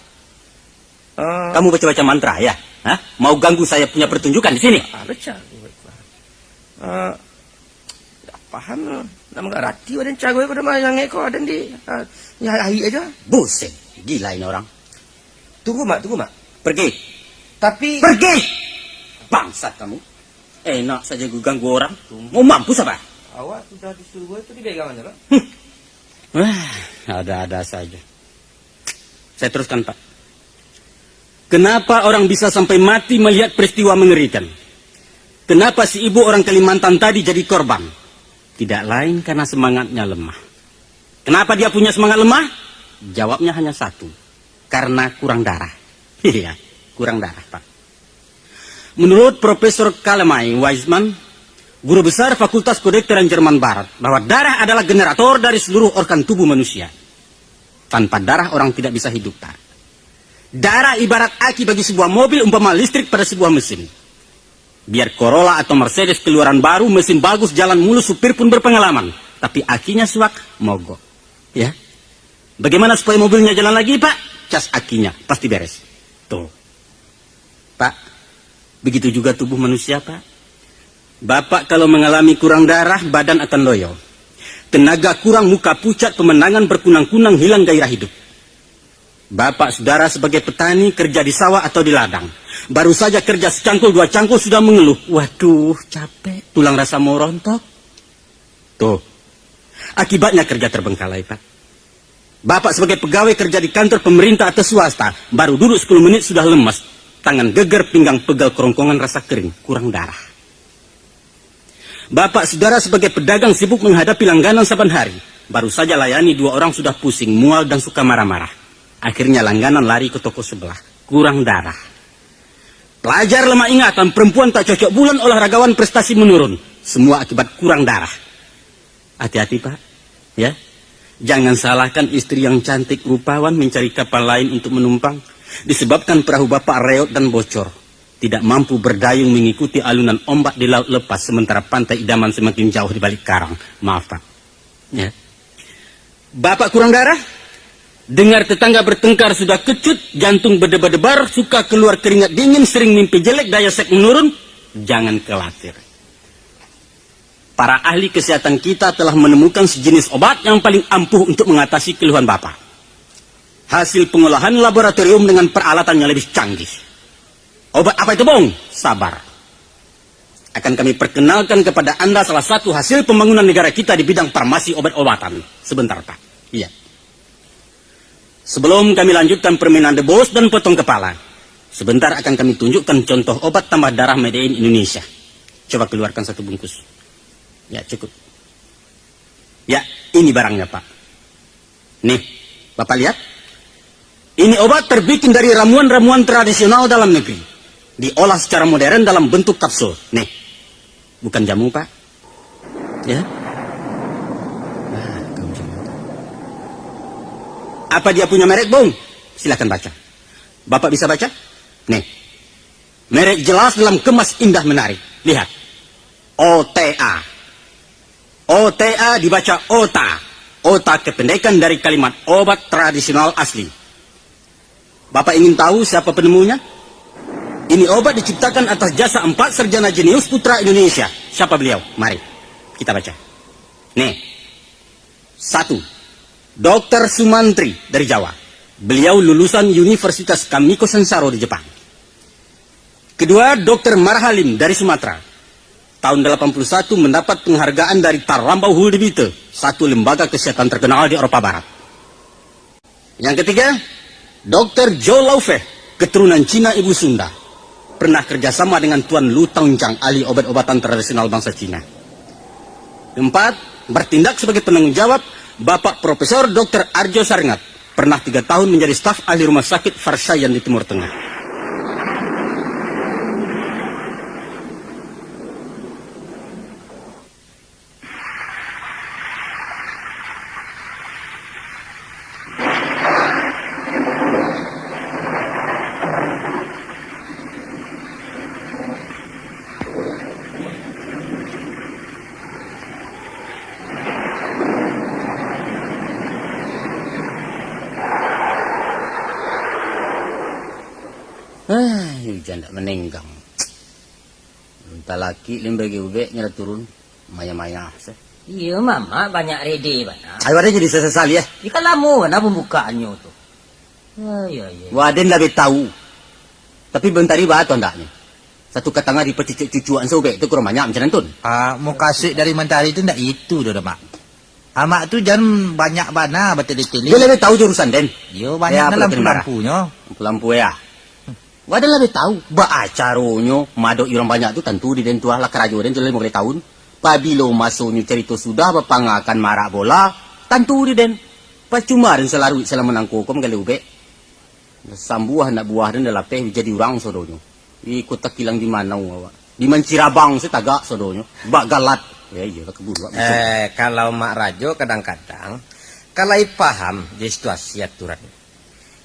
Eh, kamu baca-baca mantra, ya? Hah? Mau ganggu saya punya pertunjukan di sini? Ah, baca, Pak. Eh, tak paham lah. Nak mangarati wadah caro ko, dah mah angek ko, ada di, ah, ya, ahi aja. Buset, gila ini orang. Tunggu, Mak, tunggu, Mak. Pergi. Tapi... Pergi! Bangsat kamu. Enak saja ganggu orang. Mau mampus apa? Awak sudah disuruh itu dipegang aja, Pak. Hmm. Wah, ada-ada saja. Saya teruskan, Pak. Kenapa orang bisa sampai mati melihat peristiwa mengerikan? Kenapa si ibu orang Kalimantan tadi jadi korban? Tidak lain karena semangatnya lemah. Kenapa dia punya semangat lemah? Jawabnya hanya satu, karena kurang darah. Iya, kurang darah, Pak. Menurut Profesor Kalamai Weisman, guru besar Fakultas Kedokteran Jerman Barat, bahwa darah adalah generator dari seluruh organ tubuh manusia. Tanpa darah, orang tidak bisa hidup, Pak. Darah ibarat aki bagi sebuah mobil, umpama listrik pada sebuah mesin. Biar Corolla atau Mercedes keluaran baru, mesin bagus, jalan mulus, supir pun berpengalaman, tapi akinya suak, mogok. Ya. Bagaimana supaya mobilnya jalan lagi, Pak? Cas akinya, pasti beres. Tuh. Pak, begitu juga tubuh manusia, Pak. Bapak kalau mengalami kurang darah, badan akan loyo. Tenaga kurang, muka pucat, pemandangan berkunang-kunang, hilang gairah hidup. Bapak saudara sebagai petani kerja di sawah atau di ladang, baru saja kerja secangkul dua cangkul sudah mengeluh, "Waduh, capek, tulang rasa mau rontok." Tuh, akibatnya kerja terbengkalai, Pak. Bapak sebagai pegawai kerja di kantor pemerintah atau swasta, baru duduk sepuluh menit sudah lemas, tangan geger, pinggang pegal, kerongkongan rasa kering, kurang darah. Bapak saudara sebagai pedagang sibuk menghadapi langganan saban hari. Baru saja layani dua orang sudah pusing, mual, dan suka marah-marah. Akhirnya langganan lari ke toko sebelah. Kurang darah. Pelajar lemah ingatan, perempuan tak cocok bulan, olahragawan prestasi menurun. Semua akibat kurang darah. Hati-hati, Pak. Ya. Jangan salahkan istri yang cantik rupawan mencari kapal lain untuk menumpang, disebabkan perahu Bapak reot dan bocor. Tidak mampu berdayung mengikuti alunan ombak di laut lepas, sementara pantai idaman semakin jauh di balik karang. Maaf, Pak. Ya. Bapak kurang darah? Dengar tetangga bertengkar sudah kecut, jantung berdebar-debar, suka keluar keringat dingin, sering mimpi jelek, daya seks menurun? Jangan khawatir. Para ahli kesehatan kita telah menemukan sejenis obat yang paling ampuh untuk mengatasi keluhan Bapak. Hasil pengolahan laboratorium dengan peralatan yang lebih canggih. Obat apa itu, Bung? Sabar. Akan kami perkenalkan kepada Anda salah satu hasil pembangunan negara kita di bidang farmasi obat-obatan. Sebentar, Pak. Iya. Sebelum kami lanjutkan permainan debus dan potong kepala, sebentar akan kami tunjukkan contoh obat tambah darah made in Indonesia. Coba keluarkan satu bungkus. Ya, cukup. Ya, ini barangnya, Pak. Nih, Bapak lihat. Ini obat terbikin dari ramuan-ramuan tradisional dalam negeri. Diolah secara modern dalam bentuk kapsul. Nih, bukan jamu, Pak. Ya. Nah, kamu coba. Apa dia punya merek, Bung? Silahkan baca. Bapak bisa baca? Nih. Merek jelas dalam kemas indah menarik. Lihat. O T A. O T A dibaca ota. Ota kependekan dari kalimat obat tradisional asli. Bapak ingin tahu siapa penemunya? Ini obat diciptakan atas jasa empat sarjana jenius putra Indonesia. Siapa beliau? Mari, kita baca. Nih, satu, Doktor Sumantri dari Jawa. Beliau lulusan Universitas Kamiko Sensaro di Jepang. Kedua, Doktor Marhalim dari Sumatera. Tahun delapan puluh satu mendapat penghargaan dari Tarambau Hulde Bitte, satu lembaga kesehatan terkenal di Eropa Barat. Yang ketiga, Doktor Joe Laufeh, keturunan Cina ibu Sunda. Pernah kerjasama dengan Tuan Lu Taunchang, ahli obat-obatan tradisional bangsa Cina. Empat, bertindak sebagai penanggung jawab, Bapak Profesor Doktor Arjo Sarengat, pernah tiga tahun menjadi staf ahli rumah sakit Farshayan di Timur Tengah. Ah, ujan dak manenggang. Talakik lim bagi ubek nyo lah turun. Maya-maya se. Iyo, mamak banyak rede bana. Ayo, ado jadi sasali, eh. Iyo, kan lamo bana pambukaannyo tu. Ayo, ayo. Waden labiah tahu. Tapi bantari ba tu andaknyo. Satu katangah dipacucuk-cucukan saubek tu kurang banyak macam nan tun. Ah, mukasuik dari mantari tu ndak itu doh, Mak. Amak tu jan banyak bana batele-tele. Dia labiah tahu jurusan den. Iyo, banyak dalam lampu-lampunyo. Lampu-lampu, ya. Wadah labiah tahu. Baa caronyo madok urang banyak tu, tantu di den tu lah karajo den tu lah limo baleh tahun. Pabilo masonyo carito sudah bapangakan marak bola, tantu di den. Pacuma den salaruik salamo nangko ko manggaleh ubek. Sambuah anak buah den dah lapeh jadi urang sodonyo. Iko takilang di manau awak. Di mancirabang se tagak sodonyo. Bak galat. Ya iyolah kaburu awak macam tu. Eh, kalau Mak Rajo kadang-kadang ka lai paham di situasi aturan.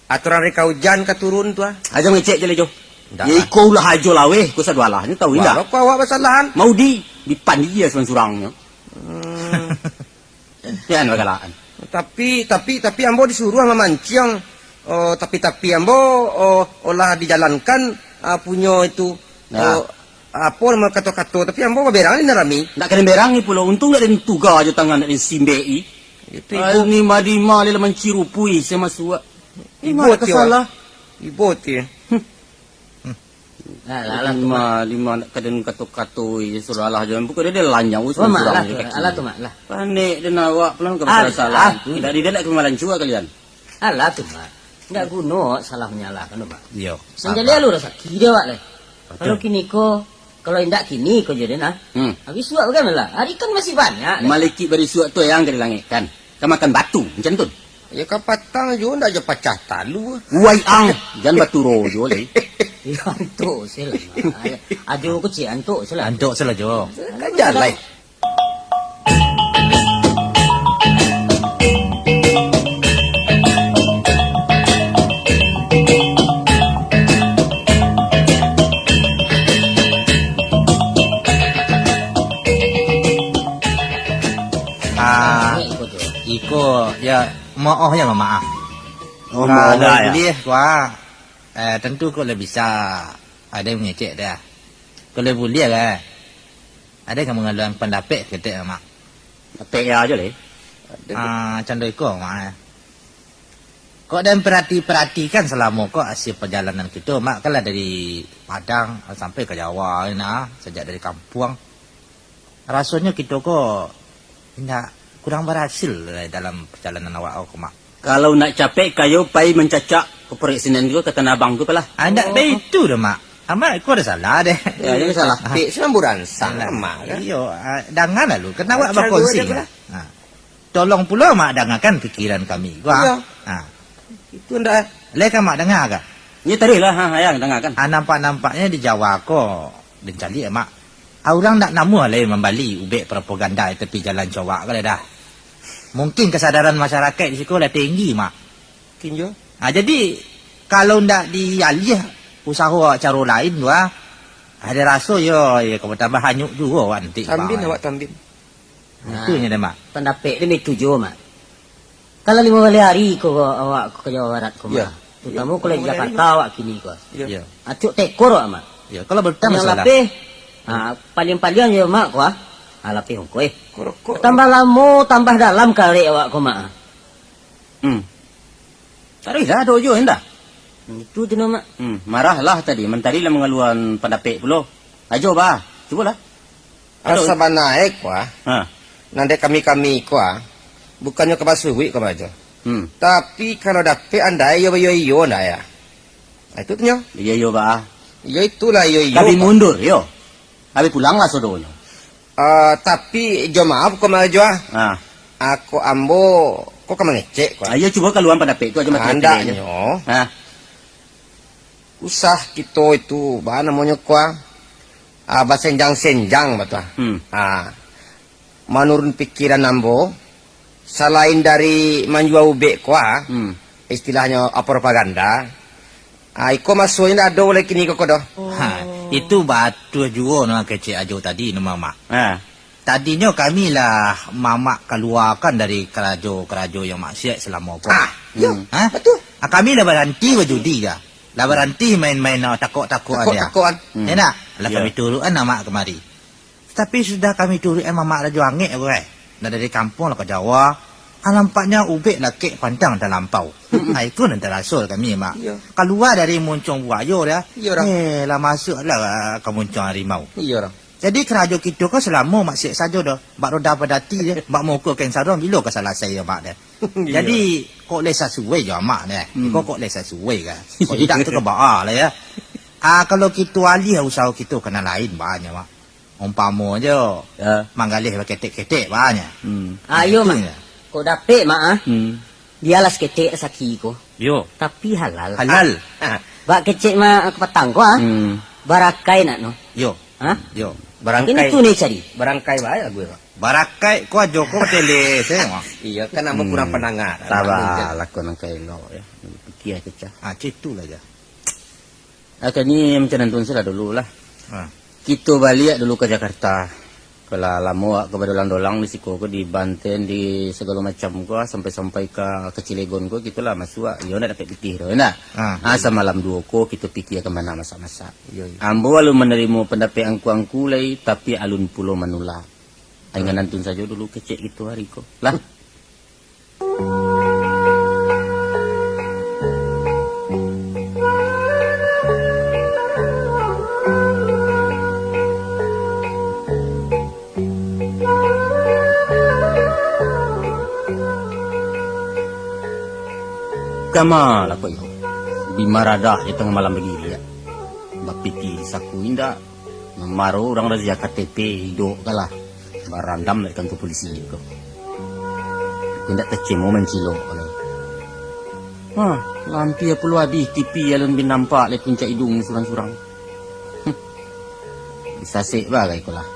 Aturan reka ujan ka turun tu, ah. Ajo ngecek je lah, Jo. Ndak lah. Ya, iko ulah ajo laweh, ko sadoalahnyo, tahu indak? Walo ko awak basalahan. Maudi, dipandi dia surang-surangnyo. Hmm. Pian bagalaan. Tapi, tapi, tapi ambo disuruah mamanciang, oh, tapi-tapi ambo, oh, olah dijalankan, ah, punyo itu, nah. Oh, apo namo kato-kato, tapi ambo baberang ni rami. Ndak kena berang ni pulo, untung ndak den tuga jo tangan, ndak den simbek i. Itu ibo. Ah, ni madima lila mancirupui saya masuak. Ibo ti, salah. Ibo ti. Hmm. Alah, alah tu, Mak. Lima, lima nak kaden kato-kato je, suruh alah je. Bukan dia, dia lanyau, oh, Mak, surang alah je tu, kaki. Alah tu, Mak, lah. Panik dia nak awak, pulang ke masalah. Alah, salah. Alah tu. Tidak, dia nak ke malancua kalian. Alah tu, Mak. Ndak guno salah menyalahkan tu, Mak. Iyo, sabar. Manjadi alu rasaki dia, Mak, leh. Betul. Kalau kini ko, kalau indak kini ko je dia, nah. Hmm. Habis suak bagaimana lah? Hari kan masih banyak, leh. Maliki bari suak tu yang ka dilangekkan. Ka makan batu, macam tu. Ya, kapatang juo ndak jo pacah talu. Wai ang, jan baturo juo lai. Ya, antuk se lah, Mak. Ajo ko cik antuk se lah. Antuk se lah, Jo. Kan jalai. Ah, iko, ya, maoh ya, maaf. Oh, maoh lah, ya. Kalau buliah, wah, eh, tantu kok lah bisa ada yang mangecek dah. Kalau buliah lah, ada yang mangaluan pandapek ketek, Mak. Dapek ya ajo leh. Ah, cando iko, Mak, eh. Kok den perhati-perhatikan salamo ko asie pajalanan kito, Mak, kan lah dari Padang sampai ka Jawa, nah, sajak dari kampuang. Rasonyo kito ko indak kurang barasil dalam pajalanan awak ko, Mak. Kalau nak capek, kayo pai mancacak ka paruik sinan tu, ka Tanah Abang tu, palah. Ah, indak Oh. baitu doh, Mak. Amak, ko ado salah deh. Ya, jangan salah. Pik, sinan buransang, Alah. Mak, kan? Iyo, ah, danga lalu. Kan awak Baca dua bakongsi je, lah. Ha. Tolong pulo Mak dangakan pikiran kami. Wah. Iyo. Ha. Itu ndak. Lai ka Mak danga ka? Iyo, tadi lah, ha, ayang dangakan. Ah, nampak-nampaknyo di Jawa ko, den caliak, Mak. Ah, urang ndak namuah lai mambali ubek propaganda di tepi jalan cowak ko lai dah. Mungkin kesadaran masyarakat di siko lah tinggi, Mak. Mungkin jo. Ah, jadi, kalau ndak dialiah usaho caro lain tu, ah, ado raso yo, yo ka batambah hanyuk juo awak nanti, Tambin Mak. awak tambin. Nah, itu nyo deh, Mak. Pandapek tu baitu juo, Mak. Kalau limo baleh ari ko awak ka Jawa Barat ko, Mak. Iyo. Terutamo Iyo. kalau di Limo baleh ari, Jakarta Mak. awak kini ko. Iyo. Iyo. Acok tekor awak, Mak. Iyo, kalau berutang Yang masalah. lapeh, ha, paliang-paliang jo, Mak, ko, ah. Ha, lapeh ongkoh, eh. Korokok. Tambah lamo, tambah dalam karek awak ko, Mak. Hmm. Taruihlah doh jo, indak? Hmm, itu tu no, Mak. Hmm, marahlah tadi, mantari lah mangaluan pandapek pulo. Ajo, bah, cubolah. Aduh. Asa bana, eh, ko, ah. Ha. Nan dek kami-kami ko, ah, bukannyo ka basuruik ko, Mak, jo. Hmm. Tapi kalau dapek andai iyo, iyo, iyo, andai, ah. Nah, itu tu nyo. Iyo, iyo, bah. Iyo, itulah, iyo, iyo, Tapi Pak. mundur, yo. Habis pulang lah sodonyo. Ah, tapi jo maaf ko, Mak, jo, ah. Ha. Ako ambo, ko ka mangecek, ko. Ah, iyo, cubo kaluan pandapek tu ajo, Mak, Andaknyo. Ha. Usah kito itu, ba namonyo ko, ah, ah, basenjang-senjang, batua. Hmm. Ah, manurun pikiran ambo, salain dari manjua ubek ko, ah, Hmm. istilahnyo, ah, propaganda, ah, iko masuaknyo ndak ado lai kini ko, ko doh. Ha, itu batua juo no kecek Ajo tadi no, Mamak. Ha. Tadinyo kami lah Mamak kaluakan dari karajo-karajo yang maksiat salamo ko. Ah, yo, Hmm. Ha? betul. Ah, kami lah baranti bajudi ka. Lah baranti main-main, ah, takok-takokan dia. Takok-takokan. Hmm. Ya ndak? Lah Ya. kami turuikan Mamak kamari. Tapi sudah kami turuikan Mamak rajo angek ko, eh. Nah, dari kampuang lah ka Jawa. Ah, nampaknyo ubek lah kek pantang talampau. Mm-mm. Ah, iko nan taraso kami, Mak. Iya. Kalua dari muncuang buayo dia. Iya, dah. Eh, lah masuak lah ka muncuang harimau. Iya, dah. Jadi, karajo kito ko salamo maksiat sajo doh. Bak roda padati deh, bak muko kain saruang, bilo ka salasai Mak deh. Iya. Jadi, kok lai sasuai jo Mak deh. Hmm. Kok, kok lai sasuai ka? Kok indak tu ka baa lah ya. Ah, kalau kito aliah usaho kito ka nan lain banyak, Mak. Umpamo jo, Ya. manggaleh baketek-ketek banyak. Hmm. Nah, Ayo, itu Mak. nya. Kok dapek, Mak, ah? Hmm. Bialah saketek rasaki ko. Yo. Tapi halal. Halal. Ah. Bak kecek ma kapatang ko, ah. Hmm. Barakai nak no. Yo. Ha? Yo. Barangkai. Ini tu ni cari. Barangkai bae lagu, Pak. Barakai ko ajo ko tele se, Mak. Iya, kan ambo Hmm. kurang pandanga. Sabar, lakon nan ka elok, ya. Pikia kecah. Ah, citulah ja. Ah, kini macam nan tun lah dulu lah. Ha. Kito baliak dulu ka Jakarta. Kalau lamo awak ka badolang-dolang di siko ko, di Banten, di sagalo macam ko, sampai-sampai ka, ka Cilegon ko, kito lah masuak. Iyo ndak dapek pitih tu, ndak? Ah, Ah, iyo. samalam duo ko, kito pikia ka ma masak-masak. Iyo, iyo. Ambo alun manarimo pandapek angku-angku lai, tapi alun pulo manulak. Ingan Hmm. antun sajo dulu kecek kito hari ko. Lah. Kama lah ko iyo, bi maradah di tangah malam bagiriak. Bapiti di saku indak, mamaro urang razia K T P, idok ka lah. Barandam dari kantua polisi ko. Indak tacimo mancilok lai. Hah, lampia pulo abih T V alun bi nampak lai puncak iduang surang-surang. Huh. Disasek bagai ko lah.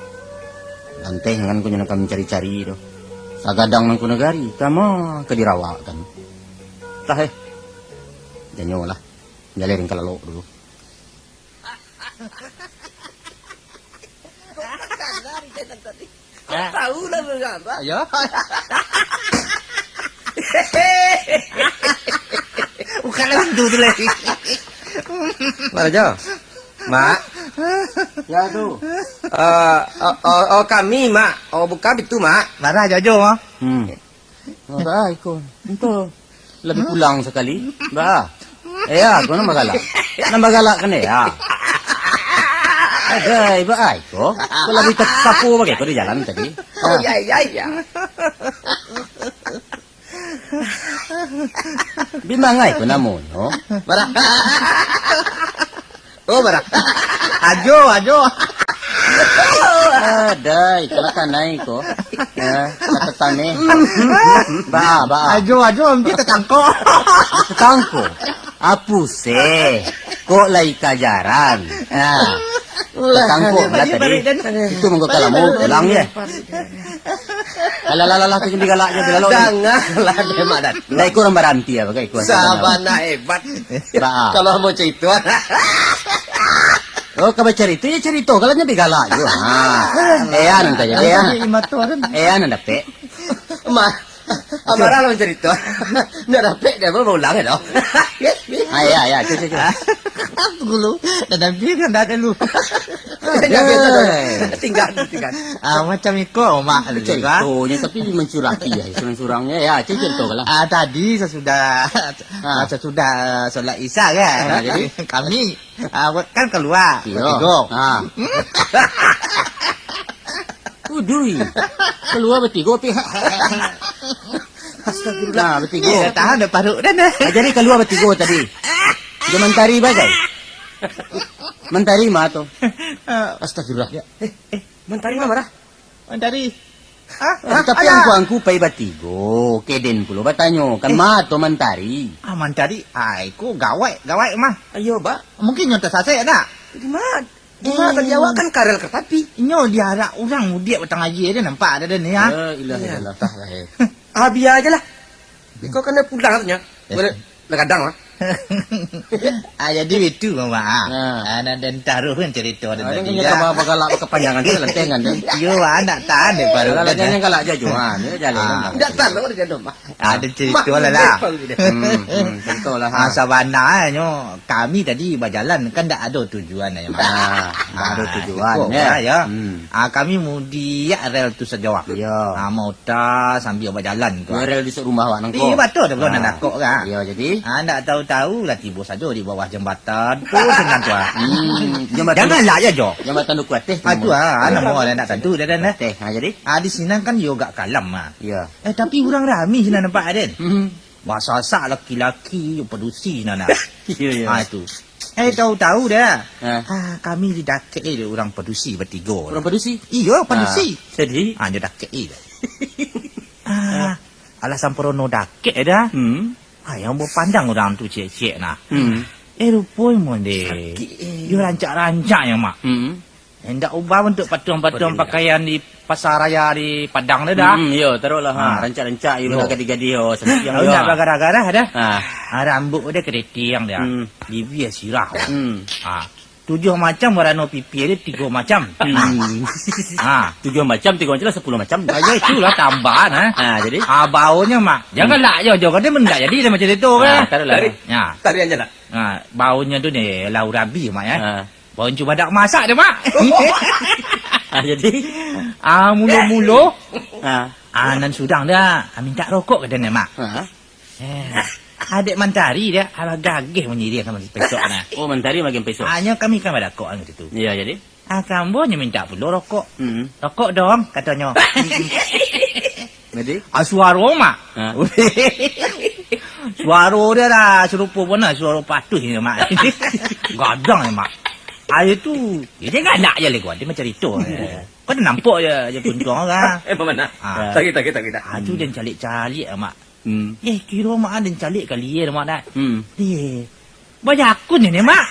Lanteh ngan ko nyo nan ka mancari-cari tu. Sagadang nan ko nagari, kama ka dirawakkan. Tah eh. Janyo lah. Jaleh ringka lalok dulu. Kau tak sadar, Jan, tadi. Kau Ah. tahu lah mengapa? Ayo. Bukan lah pintu tu lagi. Mana, Jo? Mak? Ya, tu. Eh, oh, oh, oh, kami, Mak. Oh, bukan itu, Mak. Marah Jojo, ah. Hmm. Marah ikon. Itu. Labiah pulang sakali. Ba. Eh, ya, ko nan bagalak. Nan bagalak kan, ya. Agai, ba ai ko. Ko labiah ta-, tapo bagai ko di jalan tadi. Oh, ya, ya, ya. Bi mangai ko namonyo? Bara. Oh, bara. Ajo, ajo. Adai, kalau kanai ko. Ya, kata tane. Ba, ba. Ajo, ajo, ambi tatangkok. Tatangkok? Apo seh? Kok lai ka jarang? Ha. Tatangkok lah tadi. Itu mangko kalau mau pulang ya. Alah, alah, alah, tu jadi galak je, galak. Dangalah, dia mak datang. Ndak ikut urang baranti apa, ikut. Sabana hebat. Ba. Kalau mau cerita. Oh, kalau cerita, ya cerita. Kalau jadi galak je. Ha. Eh, anu tadi, eh, anu. Eh, anu dapek. Ma, amarah lah mancarito. Ndak dapek dia, baru ulang ya, doh. Ah, ya, ya, cek, cek, cek. Aku lu, dah dah biar kan dah ada lu. Dah biar dah, dah. Tinggal, tinggal. Ah, macam iko, Mak, tu, Cik, ah. Ceritonyo tapi mancuraki ya, surang-surangnya ya, cek cerita lah. Ah, tadi sesudah, ah, sesudah solat Isya kan, ah, jadi? Kami, ah, kan keluar, iyo, bertiga. Ah. Udui. Keluar batigo, pi. Astagfirullah. Nah, batigo. Iyo, tahan dah paruik dah, nah. Ah, jadi keluar batigo tadi. Jo Mantari bagai. Mantari ma tu? Astagfirullah. Ya. Eh, eh, Mantari ma marah? Mantari. Ah, ah, tapi alah. Angku-angku pai batigo, keden pulo batanyo, kan ma tu Mantari? Ah, Mantari, ai, ko gawai, gawai mah. Iyo, Ba. Mungkin nyo tasasek, nak? Di ma? Di ma tadi awak kan karel kereta api? Inyo diarak urang mudiak batang aia tu nampak ado ni, ha? La ilaha illallah. Entahlah, eh. Ah, bia aja lah. Iko kan dah pulang katanya. Eh. Boleh, dah gadang lah. Ah, jadi itu, Mamak, ah. Nah. Ah, nan den taruh kan cerita den tadi, kan. Bagalak kepanjangan tu, lentengan tu. Iyo, ah, nak tahan deh baru. Alah, jangan galak je, Johan. Yo, jalan. Ah. Ndak tahan, Mak. Ado cerita lah, lah. Hmm, hmm, cerita lah, ha. Ah, sabananyo kami tadi bajalan kan ndak ado tujuan, ya, Mak. Ah, ndak ado tujuan, ya. Ah, kami mudiak rel tu sajo, ah. Iyo. Ah, mota sambil bajalan tu, ah. Rel di rumah awak nangko. Iyo, batua tu, nan dakek, kan. Iyo, jadi? Ah, ndak tahu-tahu lah tibo sajo di bawah jambatan tu, senang tu, ah. Hmm, jambatan. Janganlah ya, Jo. Jambatan Duku Ateh tu. Ah, tu, ah, namo lah ndak tantu dah, dah, dah. Ateh, ha, jadi? Ah, di sinan kan yo agak kalam, ah. Iyo. Eh, tapi urang rami sinan nampak, Aden. Hmm. Basasak laki-laki, yo padusi nan, ah. Iyo, iyo. Ha, itu. Eh, tahu-tahu dah. Ha. Ah, kami didakek eh, urang padusi batigo. Urang padusi? Iyo, padusi. Ha, jadi? Ha, nyo dakek eh. Ah, alah samparono dakek eh dah. Hmm. Ah, yang bapandang urang tu ciek-ciek nah. Hmm. Eh, ruponyo mon deh. Sakik, eh. Yo rancak-rancak nyo, Mak. Hmm. Indak ubah bantuak patuang-patuang pakaian di pasaraya di Padang tu dah. Hmm, iyo, taruahlah, ha, rancak-rancak, iyo, yo. Indak gadih-gadih, yo, sampiang, yo. Indak bagarah-garah dah. Ha. Ha, rambuik dah keriting dah. Hmm. Bibia sirah. Hmm. Ha. Tujuh macam warano pipi dia, tigo macam. Hmm. Ha. Tujuh macam, tigo macam lah, sapuluh macam. Ha, yo, itulah tambahan, ha. Ha, jadi? Ha, baunyo, Mak. Janganlah, yo, jo, kan dia ndak jadi dah macam itu, kan? Ha, taruahlah. Tari, ya. Tari aja lah. Ha, baunyo tu ni, lah urabi, Mak, ya. Ha. Baun cubadak masak dia, Mak. Ah, jadi? Ah, mulo-mulo. Ah. Ah, nan surang dah, ah, mintak rokok ka den, Mak. Ha? Eh, adek Mantari dah, alah gageh manyiring samo si Pesok nah. Oh, Mantari makin Pesok. Ah, nyo kami kan badakok kan gitu. Iyo, jadi? Ah, ka ambo nyo mintak pulo rokok. Hmm. "Rokok dong," katonyo. Jadi? Ah, suaro, Mak. Ha. Suaro dia lah sarupo bana suaro patuih ni, Mak. Gadang ni, Mak. Ayo tu, dia galak je lego, dia macam itu. Kau dah nampak je, je tuntung kan. Eh, mana? Ha. Tagih, tagih, tagih dah. Ah, tu dia calik-calik, Mak. Hmm. Eh, kiro, Mak, dia calik kali ya, Mak, dah. Hmm. Dia, banyak akun ni, Mak.